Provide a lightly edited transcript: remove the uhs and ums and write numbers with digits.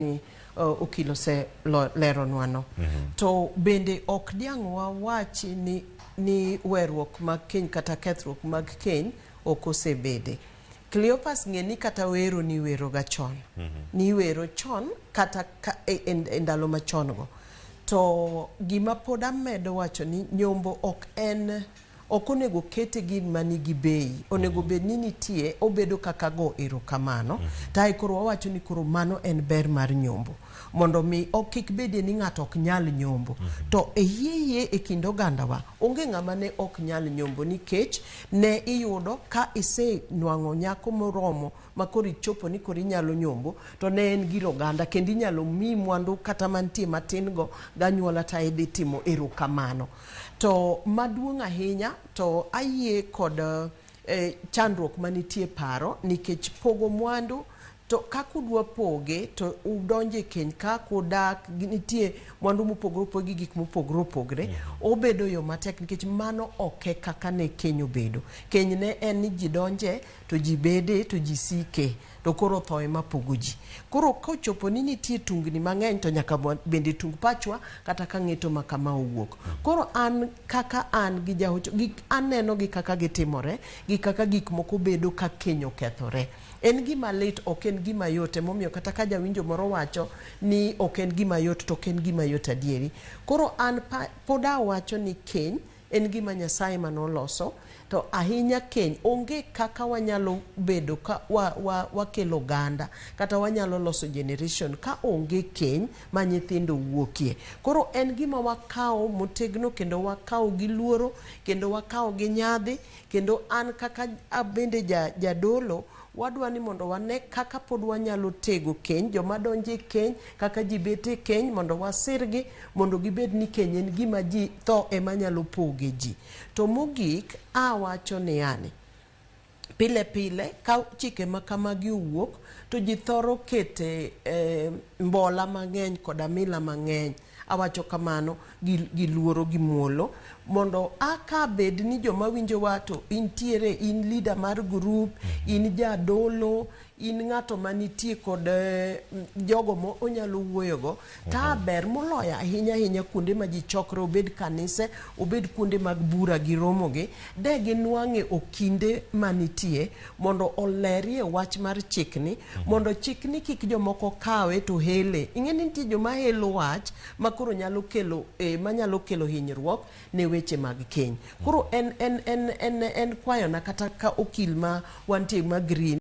Ni okil oseleronwa no. To bende ok diang' wawachi ni weruok mag keny kata kethruok mag keny ok osebede. Cleopas ng'e ni kata wero niwero ga chon. Niwero chon kata ka, e ndalo machon go. To gima pod amedo wacho ni nyombo ok en ok onego kete gima nigi bei. Onego bed ni nitie obedo kaka go erokamano. To koro wawacho ni koro mano en ber mar nyombo. Mondo mi ok kik bedie ni ng'ato ok nyal nyombo. To e yie yie e kind ogandawa onge ng'ama ne ok nyal nyombo nikech ne iyudo ka isenwang'o nyako moromo ma koro ichopo ni koro inyalo nyombo to ne en gir oganda kendo inyalo miyi mwandu kata mantie matin go ganyuola ta idhi timo erokamano. To maduong' ahinya to ayie kod chandruok manitie paro nikech pogo mwandu to kaka udwa poge to udonjo e keny kaka udak nitie mwandu mopogore opogore gi gik mopogore opogore obedo yo matek nikech mano ok e kaka ne keny obedo. Keny ne en ni ji donje to ji bede to ji sike to koro tho ema pogo ji. Koro kochopo ni nitie tungni mang'eny to nyaka bende tung pachwa kata ka ng'eto ma kama owuok. Koro an kaka an gi jahocho gik aneno gi kaka gitimore gi kaka gik moko bedo ka keny okethore. En gima lit ok en gima yot emomiyo kata ka jawinjo moro wacho ni ok en gima yot to ok en gima yot adieri. Koro an pod awacho ni keny en gima Nyasaye manoloso to ahinya keny onge kaka wanyalo bedo ka wakelo oganda kata wanyalo loso generation ka onge keny ma nyithindo wuokie. Koro en gima wakawo motegno kendo wakawo gi luoro kendo wakawo gi nyadhi kendo an kaka abende jadolo wadwa ni mondo wane kaka pod wanyalo tego keny, joma donjo e keny, kaka ji bet e keny mondo wasirgi mondo gibed ni keny en gima ji tho ema nyalo poge ji. To mogik awacho niyani, pile pile ka chike ma kamagi owuok to ji thoro kete mbola mang'eny koda mila mang'eny. Awacho kamano gi luoro gi muolo mondo aka bed ni joma winjowa to intiere in leader mar group, in jadolo, in ng'ato manitie kod jogo mo onyalo wuoyogo ta ber moloyo ahinya ahinya kuonde ma ji chokre obed kanise obed kuonde mag bura gi romo gi de ginwang'e okinde manitie mondo olerie wach mar chikni mondo chikni kik jomoko kawe to hele. Ing'e ni nitie joma helo wach ma koro nyalo kelo manyalo kelo hinyruok ne weche mag keny. Koro en kwayona kata ka okil ma wantie ma Green.